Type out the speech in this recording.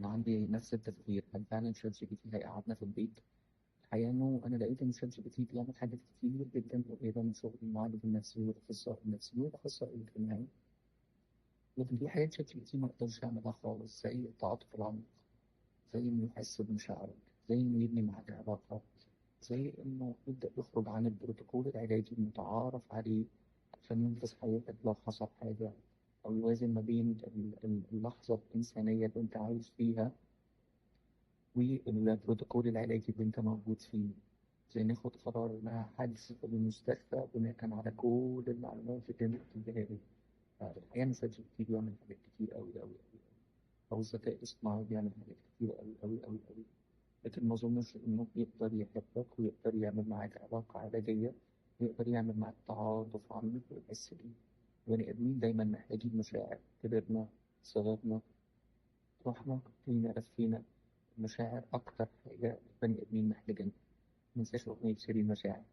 أنا عندي نفس التفكير، هل فعلا ChatGPT هيقعدنا في البيت؟ الحقيقة إنه أنا لقيت إن ChatGPT بيعمل حاجات كتير جدا قريبة من شغل المعالج النفسي والأخصائي النفسي والأخصائي الاجتماعي، لكن في حاجات ChatGPT ما يقدرش يعملها خالص، زي التعاطف العميق، زي إنه يحس بمشاعرك، زي إنه يبني معاك علاقة، زي إنه يبدأ يخرج عن البروتوكول العلاجي المتعارف عليه عشان ينقذ حياتك لو حصل حاجة، أو يوازن ما بين اللحظة الإنسانية اللي أنت عايش فيها والبروتوكول العلاجي اللي أنت موجود فيه، زي ناخد قرار مع حجز في المستشفى بناء على كل المعلومات اللي أنت بتديها له. الحقيقة إن ChatGPT بيعمل حاجات كتير أوي أوي أوي، أو الذكاء الاصطناعي بيعمل حاجات كتير أوي أوي أوي أوي، لكن ما أظنش إنه يقدر يحبك ويقدر يعمل معاك علاقة علاجية ويقدر يعمل معاك تعاطف عميق ويحس بيه. البني آدمين دايما محتاجين مشاعر، كبرنا صغرنا رحنا فينا لفينا، المشاعر أكتر حاجة البني آدمين محتاجينها. ما تنساش أغنية شيرين مشاعر.